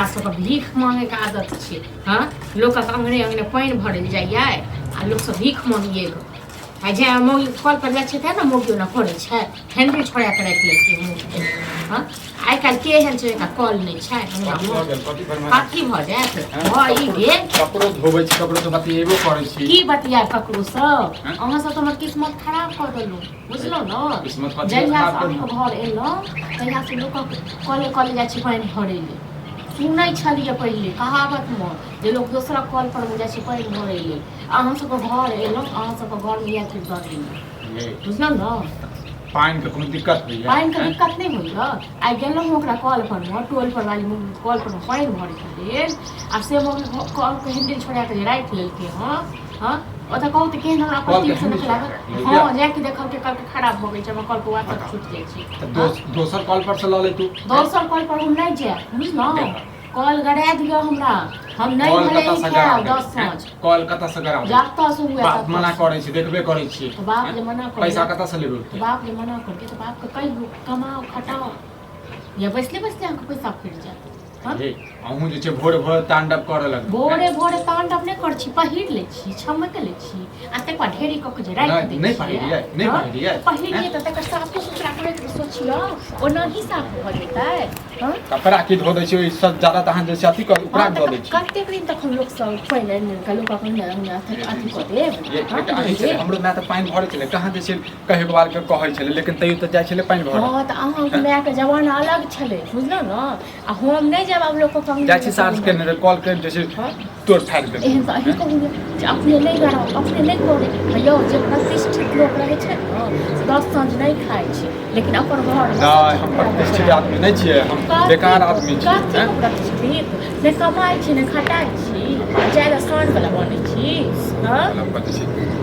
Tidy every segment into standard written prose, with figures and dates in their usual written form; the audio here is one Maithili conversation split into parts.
एकरा सबके भीख मांगेके आदत छै। हँ, लोकक अङ्गने अङ्गने पानि भरल जाइए आ लोकसब भीख मांगिए गऽ। आ जे मौगी कल पर जाइ छै तेँ ने मौगी ओना करै छै, हैंडल छोड़ा कऽ राखि लेलकै मौगीके। हँ, आइ काल्हि के एहन छै जेकरा कल नहि छै अङ्गनामे? कथी भऽ जायत? भऽ ई गेल। कपड़ो धोबै छी, ककरो से बतियेबो करै छी। की बतिया ककरोसँ? अहाँ सब तऽ हमर किस्मत खराब कऽ देलहुँ, बुझलहुँ ने? किस्मत कथी जहिया खराब से केलहुँ? अहाँके घर एलहुँ तहिया से लोकक कले कले जाइ छै पानि भरै लेल। सुनै छलियै पहिले कहावतमे जे लोक दोसरक कल पर मे जाइ छै पानि भरै लेल। अहाँ सबके घर एलहुँ, अहाँ सबके घरमे इएह चीज बनेलहुँ, बुझलहुँ ने? पानि के कोनो दिक्कत होइया? पानिके दिक्कत नहि होइया। आइ गेलहुँ ओकरा कल पर मे, टोल पर वाली मम्मी कल पर मे पानि भरैके लेल, आ से मम्मी कल के हैंडल छोड़ा के जे राखि लेलकै। हँ हँ, ओतऽ कहू तऽ केहन हमरा कल के प्रतीक से हैंडल लागल। छोड़ा के हँ, जाके देखलकै कल के खराब भऽ गेल छै, हमर कल के वाटर छूटि जाइ छै। तऽ दोसर कल पर से लऽ ले तू। दोसर कल पर हम नहि जायब, बुझलहुँ? कल गड़ा दिअ हमरा, हम नहि कल भले कतऽ से खायब गरा देबै? 10 साँझ। कल कतऽ से गरा देबै? जतऽ से हुए बाप ततऽ मना से। करै छै, देखबे करै छियै। तऽ बाप जे मना करै, पैसा कतऽ से लेबै ओते? बाप जे मना करके तऽ बापके कहियौ कमाओ खटाओ, या बैसले बैसले अहाँके पैसा फुटि जायत। हँ? हे, अहूँ जे छै भोरे भोरे तांडव करऽ लगलहुँ। भोरे भोरे तांडव नहि करै छी, पहिर लै छी, छमक लै छी, आ तकर बाद ढेरी कऽ के जे राखि नहि, दै नहि छियै। पहिरियै, नहि हँ? पहिरियै। पहिरियै तऽ तकर साफो सुथरा करैके सोचियौ, ओनाही साफ भऽ जेतै। हँ? कपड़ा की धो दै छियै ओहिसँ ज्यादा तऽ अहाँ जे छै अथी कर उपरा हँ, धो तऽ दै छियै। कतेक दिन तक हम लोक सब पानि आनि आनि कऽ लोक अपन अथी कऽ देब? ये हँ, एकटा अहीं छलै, देब? हमरो माय तऽ पानि भरै छलै, कहाँ जे छै कहियो बार के कहै छलै, लेकिन तैयो तऽ जाइ छलै पानि भरऽ। हँ, तऽ अहाँके मायके जमाना अलग छलै, बुझलहुँ ने? आ हम नहि जायब आब लोकके कमी। जाइ छी साँझ के, नहि कॉल कर जे छै तोड़ फाड़ि देबै। एहन तऽ अहीं कहू जे अपने नहि गराउ, अपने नहि करू। यौ, जे प्रतिष्ठित लोक रहै छै ने से 10 साँझ नहि खाइ छै, लेकिन अपन घर। नहि, हम प्रतिष्ठित आदमी नहि छियै, हम बेकार आदमी छियै। कथी प्रतिष्ठित? नहि कमाइ छी, नहि खटाइ छी, जाय लए शान वला बनै छी। हँ,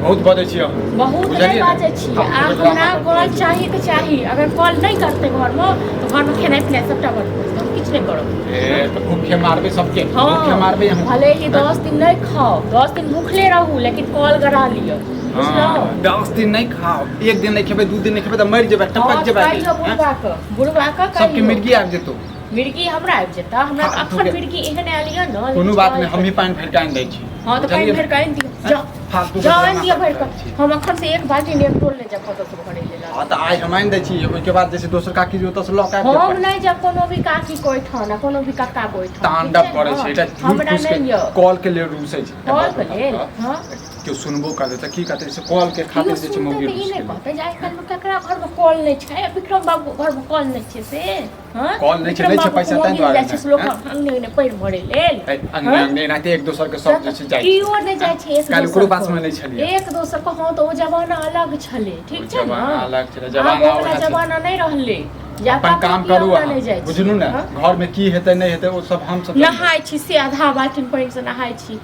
बहुत बजै छी अहाँ। बहुत नहि बाजै छी। आ हमरा कॉल चाही तऽ चाही। अगर कॉल नहि करतै घरमे तऽ घरमे खेनाइ पिनाइ सबटा बन्द भऽ जेतै, हम किछु नहि करब। ए तऽ भूखे मारबै सबके? हँ, भूखे मारबै हम? भले ही 10 दिन नहि खाउ, 10 दिन भूखले रहू, लेकिन कॉल गरा लिअ, बुझलहुँ? 10 दिन नहि खाउ, एक दिन नहि खेबै, 2 दिन नहि खेबै तऽ मरि जेबै, टपक जेबै। कहियो बुढ़बा के, बुढ़बा के सबके कहियो मिर्गी आबि जेतौ। मिर्गी हमरा आबि जेता? हमरा तऽ फालतू अखन के। मिर्गी एहन आयल यऽ ने। कोनो बात नहि, हमही पानि भरि कऽ आनि दै छी। हँ, तऽ पानि बुझलियै? भरि कऽ आनि दियौ, जाउ। फालतू के जाउ, आनि ड्रामा दियौ भरि करै कऽ। छी। हम अखन से एक बाल्टी नेपटोल नहि जायब कतऽ से भरै लेल। हँ, तऽ आइ हम आनि दै छी, ओहिके बाद जे छै दोसर काकी जे ओतऽ से लऽ कऽ आबि हम जेतै। नहि जायब कोनो भी काकी के ओहिठाम आ कोनो भी कक्का के ओहिठाम। तांडव ठीक छै करै ने? छै, एकटा झूठ हमरा फूस के नहि यऽ कॉल के लेल रूसै छै। कॉल के लेल। हँ, केओ सुनबो करतै तऽ की कहतै से कॉल के केओ खातिर जे छै सुनतै मौगी तऽ ई रूसि नहि गेलै। कहतै जे आइ काल्हिमे केकरा घरमे कॉल नहि छै आ विक्रम बाबू घरमे कॉल नहि छै से? हँ, कॉल नहि छै, विक्रम नहि छै बाबूके पैसा ताहि मौगी दुआरे जाइ छै ने, से लोक हँ? अङ्गने अङ्गने पानि भरै लेल? अंगने अंगने एनाहिते एक दोसर के सब जे छै जाइ छै। केओ नहि जाइ छै एक काल्हि ओकरो दोसर पास मे नहि छलियै। एक दोसर के। हँ, तऽ ओ जमाना अलग छलै, ठीक छै ने? जमाना अलग छलै, आब जमाना ओ वला उएह छै। जमाना नहि रहलै जे अपन ककरो काम केओ करू अंगना अहाँ, नहि जाइ छै। बुझलू ने? हँ? घर मे की हेतै नहि हेतै ओ सब हम सब नहाय छी से आधा बाल्टीन पानि से नहाय छी,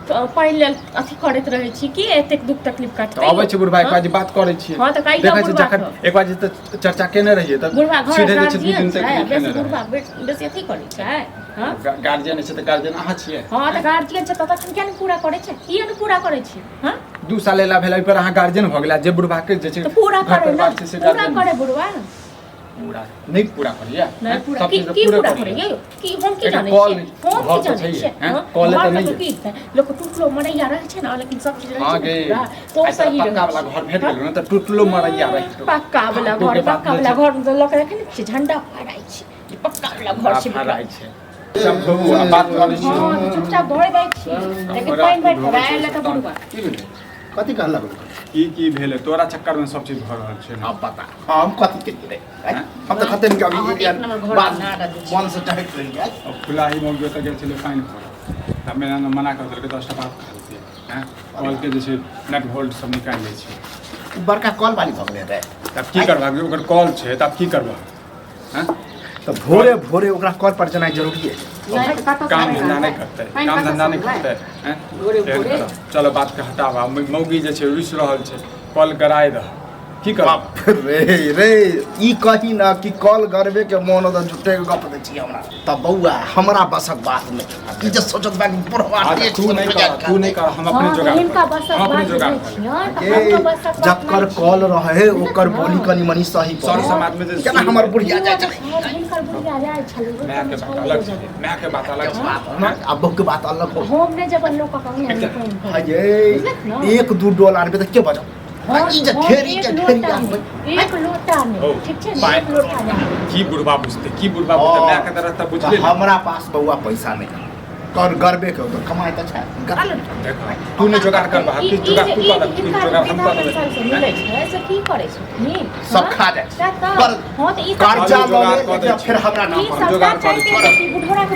तऽ पानि लेल अथी करैत रहै छी कि एतेक दुख तकलीफ तऽ कटतै? अबै छै बुढ़बा, एक हँ? बार जे बात करै छियै। हँ, तऽ कहियौ देखै छी बुढ़बा जखन के। एक बार जे तऽ चर्चा केने रहियै तऽ बुढ़बा घर सीधे जे छै 2 गार्जियन दिन तक छै नहि बेसी खेने बुढ़बा रहै। बेसी अथी करै छै। हँ, गार्जियन छै तऽ गार्जियन अहाँ छियै। हँ, तऽ गार्जियन छै तऽ तखन किया नहि पूरा करै छै? किया नहि पूरा करै छै? हँ, 2 साल एला भेल, एहि पर अहाँ गार्जियन भऽ गेला। जे बुढ़बा के जे छै तऽ पूरा घर करै ने। परिवार छै से पूरा गार्जियन करै बुढ़बा। पूरा नहि पूरा करैया? नहि पूरा सब की चीज तऽ की पूरे पूरा करैया। करै यौ? की हम की एकटा जानै कॉल छियै? हम घर की तऽ जानै छैहे, छियै? हैं? हँ, कॉले तऽ घरमे नहि तऽ यऽ। की हेतै? लोक टूटलो मरैया रहै छै ने, लेकिन सब चीज रहै हँ छै ने गे, पूरा तऽ ओ आइ तोरा सही पक्का रहै वाला छै। घर भेट गेलौ ने तऽ टूटलो मरैया रहितौ। पक्का वाला फालतू घर के बात पक्का नहि वाला छै। घर मे तऽ लऽ कऽ देखै ने छियै, झंडा फहराइ छै जे पक्का वाला घर छै। फहराइ छै। सब धोबू आ बात करै छी। हँ, तऽ चुपचाप भरि दै छी, लेकिन पानि भरि कऽ आयल तऽ बुढ़बा की भेलै? कथी कहलक? की की भेलै? तोरा चक्कर में सब चीज भऽ रहल छै ने। आब पता हम कथी केलियै? आँय? हम तऽ खतम के अहाँ अभी एक नंबर घर बात बना रहल छी। मन से टहक लेलियै। अब खुला ही मौगी ओतऽ गेल छलै पानि भरऽ तऽ मेरा ने मना कऽ देलकै, 10टा बात कहलकै। हैं, कल के जे छै नट बोल्ट सब निकालि लै छै। उ बड़का कल वाली भऽ गेलै रे। तब की करबह? ओकर कॉल छै तब की करबह? हैं, तऽ भोरे भोरे ओकरा कल पर जेनाइ जरूरी है। नहि तऽ कतऽ से काम पानि धंधा नहि आनबै? करतै, पानि काम कतऽ धंधा से नहि आनबै? करतै। हैं, भोरे एहन भोरे करब। चलो, बातके हटाबऽ। मौगी जे छै रुसि रहल छै, कल गराय दह। की करब? बाप रे रे, ई कही ना कि कल गरबे के मोन हो त झूठे के गप दै छी हमरा। त बौआ हमरा बसक बात नहि, ई जे सोचत बा कि बुढ़वा आज टेस्ट तू नहीं कर, तू नहीं कर, हम अपने हँ, जोगाड़ हिनका करब। बसक हम अपने बात जोगाड़ नहि करब। छियनि, तऽ ए, हमरो बसक बात जकर नहि कल रहे ओकर हँ। बोली कनी मनी सही सर पड़े। समाज में जे केना हमर बुढ़िया जाइ छलै। हिनकर बुढ़िया जाइ छलै, ओहि माय के टाइम बात छलै अलग ओ छै, जगह। माय के बात अलग छै। ना, आ बहू के बात अलग हो। हम नहि जब लोकक अंगने अंगने पानि भरबै। हये, बुझलक ने? एक दू डोल आनबे तऽ के बजाउ? हम- ई जे हम ढेरी एक के ढेरी लोटा आनबै। नहि, एक लोटा नहि, हौ, ठीक छै ने? पानि- एक लोटा नहि। की बुढ़बा बुझते, की बुढ़बा बुझते, माय के तरह तऽ बुझले तऽ हमरा पास बौआ पैसा नहि, कर गरबे के तो कमाई तऽ छै, करा ले। देख, तू नहि जोगाड़ करबह, ई- किछु जोगाड़ ई तू जे- कऽ दे, ई किछु हिनका जोगाड़ हम वृद्धा कऽ देबै। पेंशन से मिलै छै, से की करै छथिन? सब हँ? खा जाइ छै। सएह तऽ। पर हँ, तऽ ई सब- कर्जा जोगाड़ लऽ ले, कऽ दै लेकिन छी। फेर हमरा नाम ई पर सबटा जोगाड़ कऽ दै चाहते छी। छै कि बुढ़ोरा के